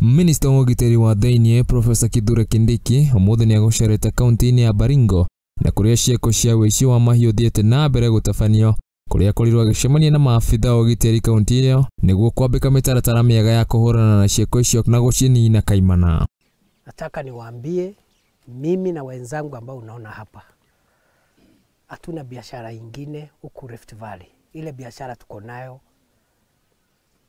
Minista wa ũgitĩri wa thĩinĩ Profesa Kithure Kindiki ũmũthĩ nĩegũcerete kaunti-inĩ ya Baringo na kũrĩa ciĩko cia ũici wa mahiũ thiĩte na mbere gũtabanio kũrĩa akorirwo agĩcemania na maabitha a ũgitĩri kaunti ĩyo nĩguo kwambĩka mĩtaratara mĩega ya kũhũrana na ciĩko icio na gũcinina kaimana. Nataka niwaambie mimi na wenzangu ambao unaona hapa, hatuna biashara ingine huku Rift Valley. Ile biashara tuko nayo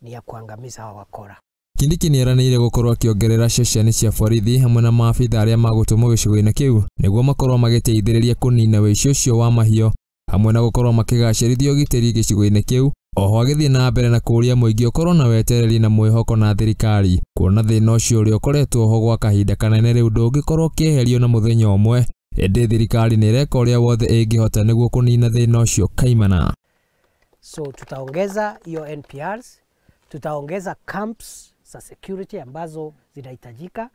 ni ya kuangamiza hawa wakora. Kindiki nĩeranĩire gũkorwo akĩongerera ceceni cia borithi hamwe na maabitha arĩa magũtũmwo gĩcigo-inĩ kĩu nĩguo makorwo magĩteithĩrĩria kũnina ũici ũcio wa mahiũ hamwe na gũkorwo makĩgacĩrithia ũgitĩri gĩcigo-inĩ kĩu. Oho agĩthiĩ na mbere na kũũria mũingĩ ũkorwo na wetereri na mwĩhoko na thirikari kuona thĩna ũcio ũrĩa ũkoretwo ho gwa kahinda kanene rĩu ndũngĩkorwo ũkĩeherio na mũthenya ũmwe, ĩndĩ thirikari nĩ ĩreka ũrĩa wothe ĩngĩhota nĩguo kũnina thĩna ũcio kaimana. So tutaongeza hiyo NPRs, tutaongeza camps za security ambazo zinahitajika.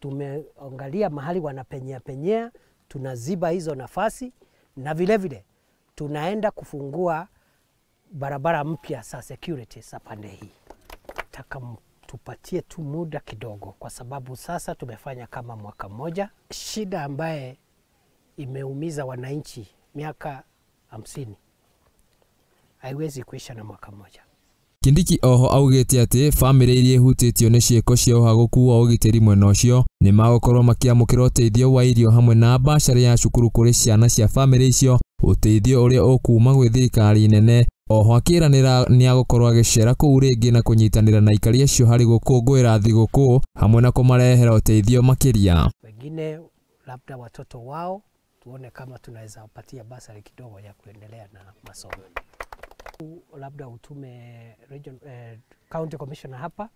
Tumeangalia mahali wanapenyea penyea, tunaziba hizo nafasi, na vile vile tunaenda kufungua barabara mpya za security za pande hii. Nataka tupatie tu muda kidogo, kwa sababu sasa tumefanya kama mwaka mmoja. Shida ambaye imeumiza wananchi miaka 50 haiwezi kuisha na mwaka mmoja. Kindiki oho augĩte atĩ bamĩrĩ iria ihutĩtio nĩ ciĩko cia ũhagũku wa ũgitĩri mwena ũcio nĩ magũkorwo makĩamũkĩra ũteithio wa irio hamwe na bacarĩ ya cukuru kũrĩ ciana cia bamĩrĩ icio, ũteithio ũrĩa ũkuma gwĩ thirikari nene. Oho akĩranĩra nĩ agũkorwo agĩcera kũu rĩngĩ na kũnyitanĩra na aikari acio harĩ gũkũngũĩra thigũkũ hamwe na kũmarehera ũteithio makĩria. Wengine labda watoto wao tuone kama tunaweza wapatia basari kidogo ya kuendelea na masomo. Labda utume region, county commissioner hapa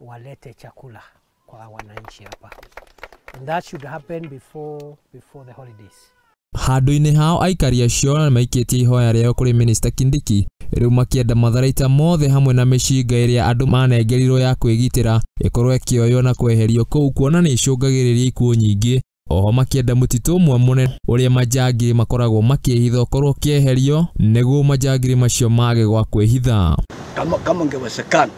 walete chakula kwa wananchi hapa. And that should happen before the holidays. Handũ-inĩ hao aikari acio maikĩtie ihoya rĩao kũrĩ Minista Kindiki rĩu makĩenda matharaita mothe hamwe na mĩcinga ĩrĩa andũ manengerirwo ya kwĩgitĩra ĩkorwo ĩkĩoywo na kweherio kũu kuona nĩ icũngagĩrĩria ikuũ nyingĩ. Oho makĩenda mũtitũ ũmwe mũnene ũrĩa majangiri makoragwo makĩhitha ũkorwo ũkĩeherio nĩguo majangiri macio mage gwa kwĩhitha. Kama ingewezekana,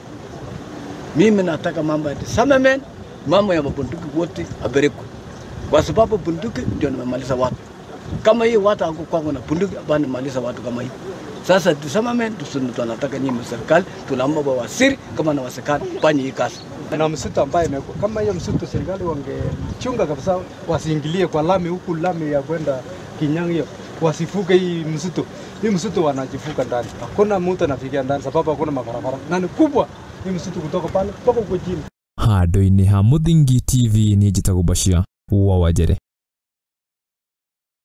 mimi nataka mambo ya disarmament, mambo ya mabunduki wote apelekwe, kwa sababu bunduki ndio nimemaliza watu. Kama hii watu hawakuwa na bunduki bado nimaliza watu kama hii. Sasa disarmament tunataka nyinyi serikali, tunaomba waziri kama na wasekani fanye hii kazi. Na msitu ambaye imekuwa kama hiyo msitu, serikali wangechunga kabisa, wasiingilie kwa lami huku, lami ya kwenda Kinyangi hiyo, wasifuke hii msitu. Hii msitu wanajifuka ndani, hakuna mtu anafikia ndani sababu hakuna mabarabara na ni kubwa hii msitu kutoka pale mpaka huko chini. Handũ-inĩ ha Mũthingi TV, niĩ njĩtagwo Bashir wa Wajere.